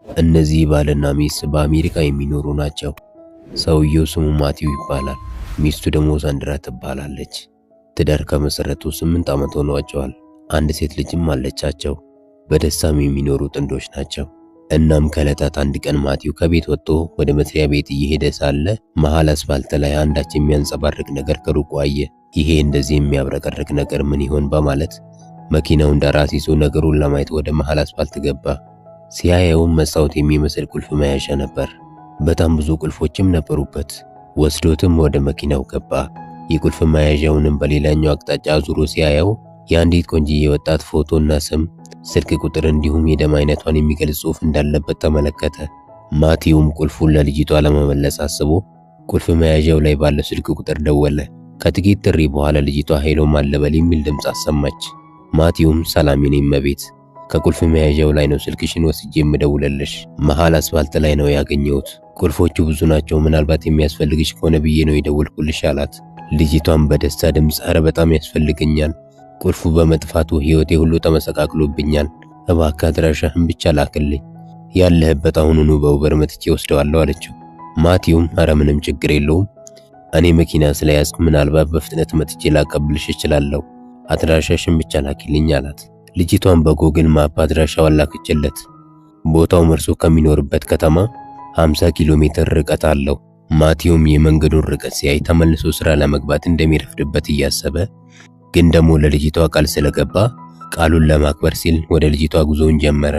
እነዚህ ባልና ሚስት በአሜሪካ የሚኖሩ ናቸው። ሰውየው ስሙ ማቲው ይባላል። ሚስቱ ደግሞ ሳንድራ ትባላለች። ትዳር ከመሰረቱ 8 ዓመት ሆኗቸዋል። አንድ ሴት ልጅም አለቻቸው። በደስታም የሚኖሩ ጥንዶች ናቸው። እናም ከዕለታት አንድ ቀን ማቲው ከቤት ወጥቶ ወደ መስሪያ ቤት እየሄደ ሳለ መሃል አስፋልት ላይ አንዳች የሚያንጸባርቅ ነገር ከሩቁ አየ። ይሄ እንደዚህ የሚያብረቀርቅ ነገር ምን ይሆን በማለት መኪናውን ዳር አስይዞ ነገሩን ለማየት ወደ መሃል አስፋልት ገባ። ሲያየውም መስታወት የሚመስል ቁልፍ መያዣ ነበር። በጣም ብዙ ቁልፎችም ነበሩበት። ወስዶትም ወደ መኪናው ገባ። የቁልፍ መያዣውንም በሌላኛው አቅጣጫ አዙሮ ሲያየው የአንዲት ቆንጅዬ ወጣት ፎቶና ስም፣ ስልክ ቁጥር እንዲሁም የደም አይነቷን የሚገልጽ ጽሑፍ እንዳለበት ተመለከተ። ማቲውም ቁልፉን ለልጅቷ ለመመለስ አስቦ ቁልፍ መያዣው ላይ ባለው ስልክ ቁጥር ደወለ። ከጥቂት ጥሪ በኋላ ልጅቷ hello ማን ልበል የሚል ድምፅ አሰማች። ማቲውም ሰላም የኔ እመቤት፣ ከቁልፍ መያዣው ላይ ነው ስልክሽን ወስጄ የምደውልልሽ። መሃል አስፋልት ላይ ነው ያገኘሁት። ቁልፎቹ ብዙ ናቸው፣ ምናልባት የሚያስፈልግሽ ከሆነ ብዬ ነው የደወልኩልሽ አላት። ልጅቷም በደስታ ድምፅ ኧረ በጣም ያስፈልገኛል፣ ቁልፉ በመጥፋቱ ሕይወቴ ሁሉ ተመሰቃቅሎብኛል፣ እባክህ አድራሻህን ብቻ ላክልኝ፣ ያለህበት አሁኑኑ በኡበር መጥቼ ወስደዋለሁ አለችው። ማቲውም ኧረ ምንም ችግር የለውም፣ እኔ መኪና ስለያዝኩ ምናልባት በፍጥነት መጥቼ ላቀብልሽ እችላለሁ፣ አድራሻሽን ብቻ ላኪልኝ አላት። ልጅቷን በ Google Map አድራሻዋን ላከችለት። ቦታውም እርሱ ከሚኖርበት ከተማ 50 ኪሎ ሜትር ርቀት አለው። ማቲውም የመንገዱን ርቀት ሲያይ ተመልሶ ስራ ለመግባት እንደሚረፍድበት እያሰበ ግን ደግሞ ለልጅቷ ቃል ስለገባ ቃሉን ለማክበር ሲል ወደ ልጅቷ ጉዞውን ጀመረ።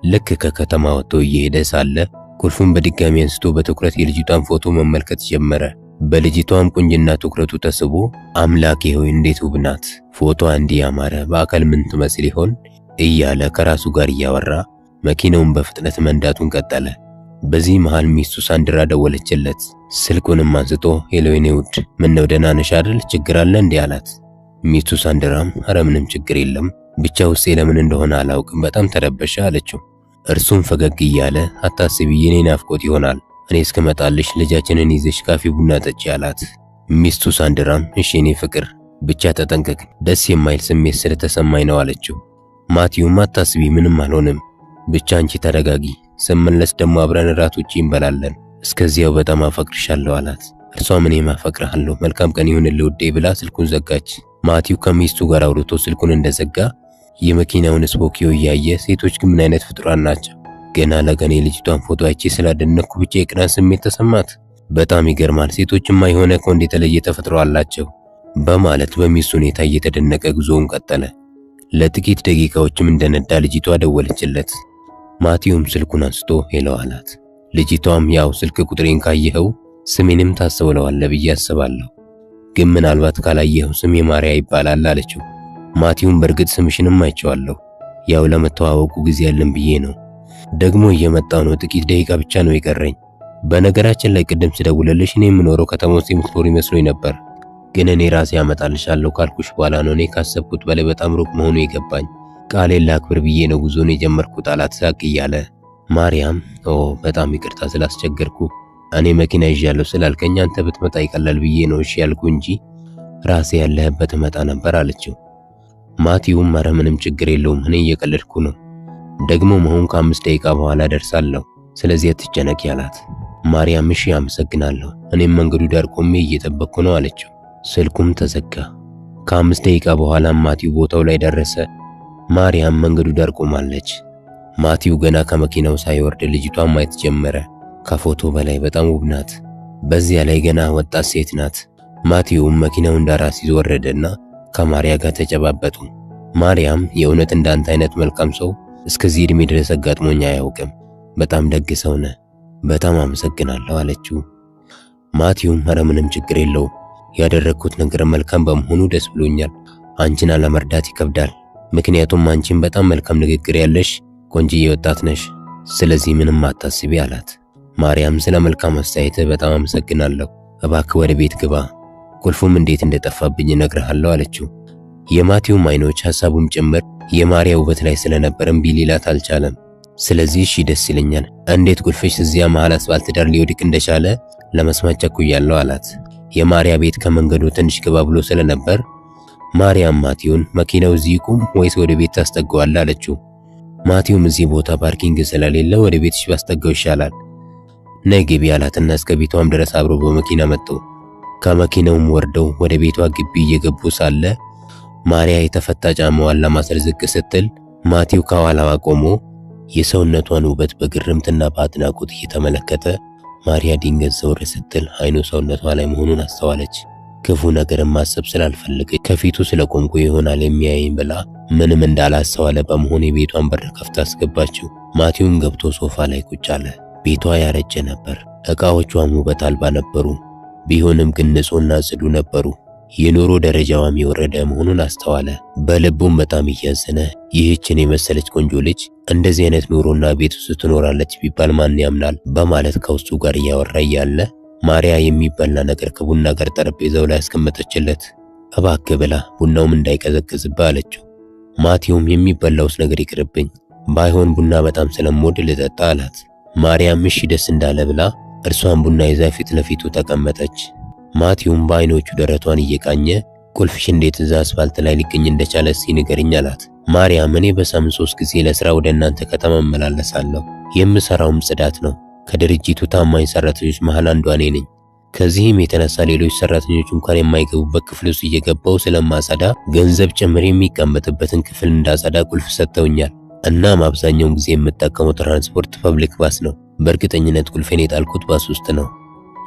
ልክ ከከተማ ወጥቶ እየሄደ ሳለ ቁልፉን በድጋሚ አንስቶ በትኩረት የልጅቷን ፎቶ መመልከት ጀመረ። በልጅቷም ቁንጅና ትኩረቱ ተስቦ አምላኬ ሆይ እንዴት ውብ ናት፣ ፎቶዋ እንዲህ ያማረ በአካል ምን ትመስል ይሆን እያለ ከራሱ ጋር እያወራ መኪናውን በፍጥነት መንዳቱን ቀጠለ። በዚህ መሃል ሚስቱ ሳንድራ ደወለችለት። ስልኩንም አንስቶ hello የኔ ውድ፣ ምነው ደህና ነሽ አይደል? ችግር አለ እንዲህ አላት። ሚስቱ ሳንድራም ኧረ ምንም ችግር የለም፣ ብቻ ውስጤ ለምን እንደሆነ አላውቅም በጣም ተረበሸ አለችው። እርሱም ፈገግ እያለ አታስቢ፣ የኔ ናፍቆት ይሆናል፣ እኔ እስክመጣልሽ ልጃችንን ይዘሽ ካፌ ቡና ጠጪ አላት። ሚስቱ ሳንድራም እሺ የኔ ፍቅር፣ ብቻ ተጠንቀቅ፣ ደስ የማይል ስሜት ስለተሰማኝ ነው አለችው። ማቲውም አታስቢ፣ ምንም አልሆንም፣ ብቻ አንቺ ተረጋጊ፣ ስመለስ ደግሞ አብረን እራት ውጪ እንበላለን፣ እስከዚያው በጣም አፈቅርሻለሁ አላት። እርሷም እኔም አፈቅርሃለሁ፣ መልካም ቀን ይሁንልህ ውዴ ብላ ስልኩን ዘጋች። ማቲው ከሚስቱ ጋር አውርቶ ስልኩን እንደዘጋ የመኪናውን ስፖኪዮ እያየ ሴቶች ግን ምን አይነት ፍጡራን ናቸው? ገና ለገና የልጅቷን ፎቶ አይቼ ስላደነቅኩ ብቻ የቅናት ስሜት ተሰማት። በጣም ይገርማል፣ ሴቶችማ የሆነ ከወንድ የተለየ ተፈጥሮ አላቸው በማለት በሚስቱ ሁኔታ እየተደነቀ ጉዞውን ቀጠለ። ለጥቂት ደቂቃዎችም እንደነዳ ልጅቷ ደወለችለት። ማቲውም ስልኩን አንስቶ hello አላት። ልጅቷም ያው ስልክ ቁጥሬን ካየኸው ስሜንም ታስተውለዋለህ ብዬ አስባለሁ፣ ግን ምናልባት ካላየኸው ስሜ ማርያ ይባላል አለችው። ማቲውም በእርግጥ ስምሽንም አይቼዋለሁ፣ ያው ለመተዋወቁ ጊዜ ያለን ብዬ ነው፣ ደግሞ እየመጣሁ ነው፣ ጥቂት ደቂቃ ብቻ ነው የቀረኝ። በነገራችን ላይ ቅድም ስደውልልሽ እኔ የምኖረው ከተማ ውስጥ የምትኖር ይመስሎኝ ነበር፣ ግን እኔ ራሴ አመጣልሻለሁ ካልኩሽ በኋላ ነው እኔ ካሰብኩት በላይ በጣም ሩቅ መሆኑ የገባኝ። ቃሌን ላክብር ብዬ ነው ጉዞን የጀመርኩት አላት ሳቅ እያለ። ማርያም ኦ በጣም ይቅርታ ስላስቸገርኩ፣ እኔ መኪና ይዣለሁ ስላልከኝ አንተ ብትመጣ ይቀላል ብዬ ነው እሺ ያልኩ እንጂ ራሴ ያለህበት እመጣ ነበር አለችው። ማቲውም ኧረ ምንም ችግር የለውም እኔ እየቀለድኩ ነው፣ ደግሞ መሆን ከ5 ደቂቃ በኋላ ደርሳለሁ፣ ስለዚህ አትጨነቂ አላት። ማርያም እሺ አመሰግናለሁ፣ እኔም መንገዱ ዳር ቆሜ እየጠበቅኩ ነው አለችው። ስልኩም ተዘጋ። ከ5 ደቂቃ በኋላ ማቲው ቦታው ላይ ደረሰ። ማርያም መንገዱ ዳር ቆማለች። ማቲው ገና ከመኪናው ሳይወርድ ልጅቷን ማየት ጀመረ። ከፎቶ በላይ በጣም ውብ ናት። በዚያ ላይ ገና ወጣት ሴት ናት። ማቲውም መኪናውን ዳር አስይዞ ወረደና ከማርያ ጋር ተጨባበጡ። ማርያም የእውነት እንዳንተ አይነት መልካም ሰው እስከዚህ እድሜ ድረስ አጋጥሞኝ አያውቅም። በጣም ደግ ሰው ነህ፣ በጣም አመሰግናለሁ አለችው። ማቲውም ኧረ ምንም ችግር የለውም፣ ያደረግኩት ነገር መልካም በመሆኑ ደስ ብሎኛል። አንቺን አለመርዳት ይከብዳል፣ ምክንያቱም አንቺን በጣም መልካም ንግግር ያለሽ ቆንጅዬ ወጣት ነሽ። ስለዚህ ምንም አታስቢ አላት። ማርያም ስለ መልካም አስተያየትህ በጣም አመሰግናለሁ፣ እባክህ ወደ ቤት ግባ፣ ቁልፉም እንዴት እንደጠፋብኝ እነግርሃለሁ አለችው። የማቲውም አይኖች ሐሳቡም ጭምር የማርያ ውበት ላይ ስለነበር እምቢ ሊላት አልቻለም። ስለዚህ እሺ ደስ ይለኛል፣ እንዴት ቁልፍሽ እዚያ መሃል አስፋልት ዳር ሊወድቅ እንደቻለ ለመስማት ቸኩያለሁ አላት። የማርያ ቤት ከመንገዱ ትንሽ ገባ ብሎ ስለነበር ማርያም ማቲውን መኪናው እዚህ ይቁም ወይስ ወደ ቤት ታስጠጋዋለህ አለችው። ማቲውም እዚህ ቦታ parking ስለሌለ ወደ ቤትሽ ባስጠጋው ይሻላል፣ ነይ ግቢ አላትና እስከ ቤቷም ድረስ አብሮ በመኪና መጡ። ከመኪናውም ወርደው ወደ ቤቷ ግቢ እየገቡ ሳለ ማሪያ የተፈታ ጫማዋን ለማሰር ዝቅ ስትል ማቲው ከኋላዋ ቆሞ የሰውነቷን ውበት በግርምትና በአድናቆት እየተመለከተ ማሪያ ድንገት ዘወር ስትል አይኑ ሰውነቷ ላይ መሆኑን አስተዋለች። ክፉ ነገርን ማሰብ ስላልፈለገች ከፊቱ ስለቆምኩ ይሆናል የሚያየኝ ብላ ምንም እንዳላስተዋለ በመሆን የቤቷን በር ከፍታ አስገባችው። ማቲውም ገብቶ ሶፋ ላይ ቁጭ አለ። ቤቷ ያረጀ ነበር። ዕቃዎቿም ውበት አልባ ነበሩ። ቢሆንም ግን ንጹሕና ጽዱ ነበሩ። የኑሮ ደረጃዋም የወረደ መሆኑን አስተዋለ። በልቡም በጣም እያዘነ ይህችን የመሰለች ቆንጆ ልጅ እንደዚህ አይነት ኑሮና ቤት ውስጥ ትኖራለች ቢባል ማን ያምናል? በማለት ከውስጡ ጋር እያወራ እያለ ማሪያ የሚበላ ነገር ከቡና ጋር ጠረጴዛው ላይ አስቀመጠችለት። እባክህ ብላ፣ ቡናውም እንዳይቀዘቅዝብህ አለችው። ማቲውም የሚበላውስ ነገር ይቅርብኝ፣ ባይሆን ቡና በጣም ስለምወድ ልጠጣ አላት። ማርያም እሺ ደስ እንዳለ ብላ እርሷን ቡና ይዛ ፊት ለፊቱ ተቀመጠች። ማቲውም በአይኖቹ ደረቷን እየቃኘ ቁልፍሽ እንዴት እዛ አስፋልት ላይ ሊገኝ እንደቻለ እስኪ ንገሪኝ አላት። ማርያም እኔ በሳምንት 3 ጊዜ ለስራ ወደ እናንተ ከተማ እመላለሳለሁ። የምሰራውም ጽዳት ነው። ከድርጅቱ ታማኝ ሰራተኞች መሃል አንዷ እኔ ነኝ። ከዚህም የተነሳ ሌሎች ሰራተኞች እንኳን የማይገቡበት ክፍል ውስጥ እየገባው ስለማጸዳ ገንዘብ ጭምር የሚቀመጥበትን ክፍል እንዳጸዳ ቁልፍ ሰጥተውኛል። እናም አብዛኛውን ጊዜ የምጠቀመው ትራንስፖርት public bus ነው። በእርግጠኝነት ቁልፌን የጣልኩት ባስ ውስጥ ነው።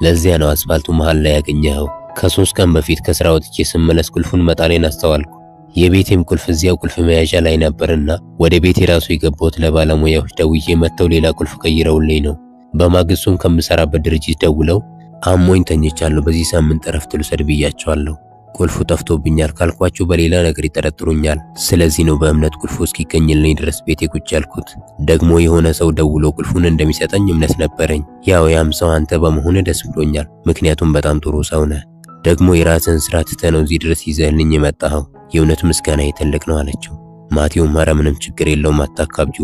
ለዚያ ነው አስፋልቱ መሃል ላይ ያገኘኸው። ከ3 ቀን በፊት ከስራ ወጥቼ ስመለስ ቁልፉን መጣሌን አስተዋልኩ። የቤቴም ቁልፍ እዚያው ቁልፍ መያዣ ላይ ነበርና ወደ ቤቴ ራሱ የገባሁት ለባለሙያዎች ደውዬ መጥተው ሌላ ቁልፍ ቀይረውልኝ ነው። በማግስቱም ከምሰራበት ድርጅት ደውለው አሞኝ ተኝቻለሁ፣ በዚህ ሳምንት እረፍት ልውሰድ ብያቸዋለሁ። ቁልፉ ጠፍቶብኛል ካልኳቸው በሌላ ነገር ይጠረጥሩኛል። ስለዚህ ነው በእምነት ቁልፉ እስኪገኝልኝ ድረስ ቤቴ ቁጭ ያልኩት። ደግሞ የሆነ ሰው ደውሎ ቁልፉን እንደሚሰጠኝ እምነት ነበረኝ። ያው ያም ሰው አንተ በመሆንህ ደስ ብሎኛል፣ ምክንያቱም በጣም ጥሩ ሰው ነህ። ደግሞ የራስህን ስራ ትተህ ነው እዚህ ድረስ ይዘህልኝ የመጣኸው። የእውነት ምስጋና ትልቅ ነው አለችው። ማቲውም ኧረ ምንም ችግር የለውም አታካብጁ፣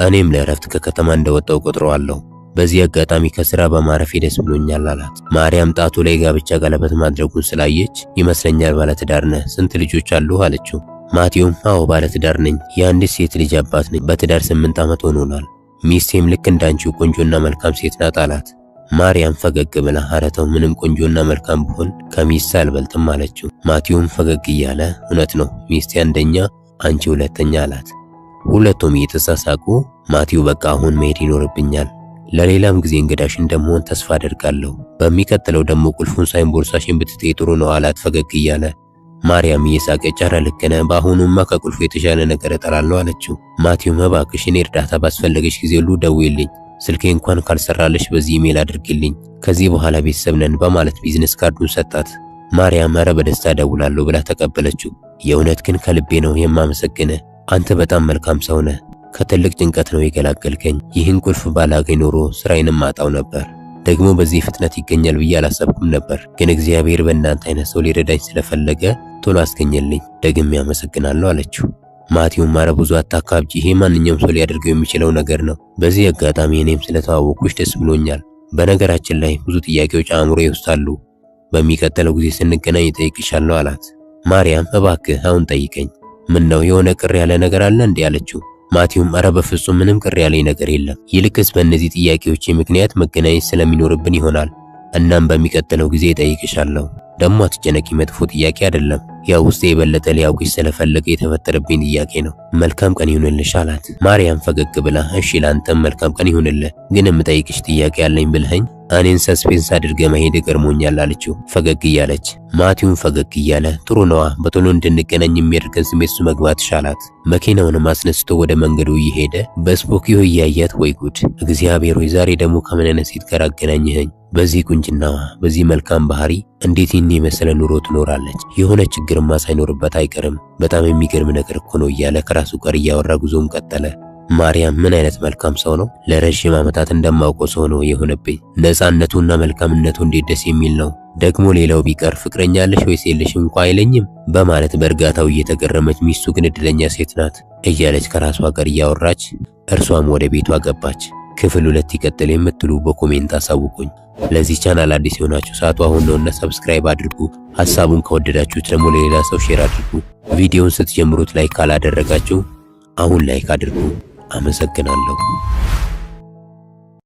እኔም ለእረፍት ከከተማ እንደወጣው ቆጥረዋለሁ። በዚህ አጋጣሚ ከስራ በማረፌ ደስ ብሎኛል አላት። ማርያም ጣቱ ላይ ጋብቻ ቀለበት ማድረጉን ስላየች ይመስለኛል ባለትዳር ነህ፣ ስንት ልጆች አሉ አለችው። ማቲውም አዎ ባለትዳር ነኝ፣ የአንዲት ሴት ልጅ አባት ነኝ። በትዳር 8 ዓመት ሆኖናል። ሚስቴም ልክ እንዳንቺው ቆንጆና መልካም ሴት ናት አላት። ማርያም ፈገግ ብላ ኧረ ተው ምንም ቆንጆና መልካም ብሆን ከሚስት አልበልጥም አለችው። ማቲውም ፈገግ እያለ እውነት ነው ሚስቴ አንደኛ፣ አንቺ ሁለተኛ አላት። ሁለቱም እየተሳሳቁ ማቲው በቃ አሁን መሄድ ይኖርብኛል፣ ለሌላም ጊዜ እንግዳሽ እንደምሆን ተስፋ አደርጋለሁ። በሚቀጥለው ደግሞ ቁልፉን ሳይሆን ቦርሳሽን ብትጥይ ጥሩ ነው አላት ፈገግ እያለ። ማርያም እየሳቀች ኧረ ልክ ነህ፣ በአሁኑማ ከቁልፉ የተሻለ ነገር እጠላለሁ አለችው። ማቲውም እባክሽ እኔ እርዳታ ባስፈለገሽ ጊዜ ሁሉ ደውዪልኝ፣ ስልኬ እንኳን ካልሰራለሽ በዚህ ኢሜል አድርጊልኝ፣ ከዚህ በኋላ ቤተሰብ ነን በማለት business card ኡን ሰጣት። ማርያም ኧረ በደስታ ደውላለሁ ብላ ተቀበለችው። የእውነት ግን ከልቤ ነው የማመሰግንህ፣ አንተ በጣም መልካም ሰው ነህ። ከትልቅ ጭንቀት ነው የገላገልከኝ። ይህን ቁልፍ ባላገኝ ኖሮ ስራዬንም አጣው ነበር። ደግሞ በዚህ ፍጥነት ይገኛል ብዬ አላሰብኩም ነበር። ግን እግዚአብሔር በእናንተ አይነት ሰው ሊረዳኝ ስለፈለገ ቶሎ አስገኘልኝ። ደግሜ አመሰግናለሁ አለችው። ማቲውም ኧረ ብዙ አታካብጂ፣ ይሄ ማንኛውም ሰው ሊያደርገው የሚችለው ነገር ነው። በዚህ አጋጣሚ እኔም ስለተዋወቅኩሽ ደስ ብሎኛል። በነገራችን ላይ ብዙ ጥያቄዎች አእምሮዬ ውስጥ አሉ። በሚቀጥለው ጊዜ ስንገናኝ እጠይቅሻለሁ አላት። ማርያም እባክህ አሁን ጠይቀኝ። ምን ነው የሆነ ቅር ያለ ነገር አለ እንዴ አለችው። ማቲውም ኧረ በፍጹም ምንም ቅር ያለኝ ነገር የለም። ይልቅስ በእነዚህ ጥያቄዎች ምክንያት መገናኘት ስለሚኖርብን ይሆናል። እናም በሚቀጥለው ጊዜ እጠይቅሻለሁ። ደግሞ አትጨነቂ፣ መጥፎ ጥያቄ አይደለም። ያው ውስጤ የበለጠ ሊያውቅሽ ስለፈለገ የተፈጠረብኝ ጥያቄ ነው። መልካም ቀን ይሁንልሽ አላት። ማርያም ፈገግ ብላ እሺ ላንተም መልካም ቀን ይሁንልህ፣ ግን የምጠይቅሽ ጥያቄ አለኝ ብለኸኝ እኔን suspense አድርገህ መሄድ ገርሞኛል አለችው ፈገግ እያለች። ማቲውም ፈገግ እያለ ጥሩ ነዋ፣ በቶሎ እንድንገናኝ የሚያደርገን ስሜት እሱ መግባትሽ አላት። መኪናውንም አስነስቶ ወደ መንገዱ እየሄደ በስፖኪዮ እያያት ወይ ጉድ እግዚአብሔር ሆይ ዛሬ ደግሞ ከምን አይነት ሴት ጋር አገናኘኸኝ? በዚህ ቁንጅናዋ፣ በዚህ መልካም ባህሪ እንዴት ይህን የመሰለ ኑሮ ትኖራለች? የሆነ ችግርማ ሳይኖርበት አይቀርም። በጣም የሚገርም ነገር እኮ ነው እያለ ከራሱ ጋር እያወራ ጉዞውን ቀጠለ። ማርያም ምን አይነት መልካም ሰው ነው! ለረጅም ዓመታት እንደማውቀው ሰው ነው የሆነብኝ። ነፃነቱና መልካምነቱ እንዴት ደስ የሚል ነው! ደግሞ ሌላው ቢቀር ፍቅረኛ አለሽ ወይስ የለሽም እንኳ አይለኝም በማለት በእርጋታው እየተገረመች፣ ሚስቱ ግን እድለኛ ሴት ናት እያለች ከራሷ ጋር እያወራች እርሷም ወደ ቤቷ ገባች። ክፍል 2 ይቀጥል የምትሉ በ comment አሳውቁኝ። ለዚህ ቻናል አዲስ የሆናችሁ ሰዓቱ አሁን ነውና subscribe አድርጉ። ሐሳቡን ከወደዳችሁት ደግሞ ለሌላ ሰው share አድርጉ። ቪዲዮውን ስትጀምሩት like ካላደረጋችሁ አሁን like አድርጉ። አመሰግናለሁ።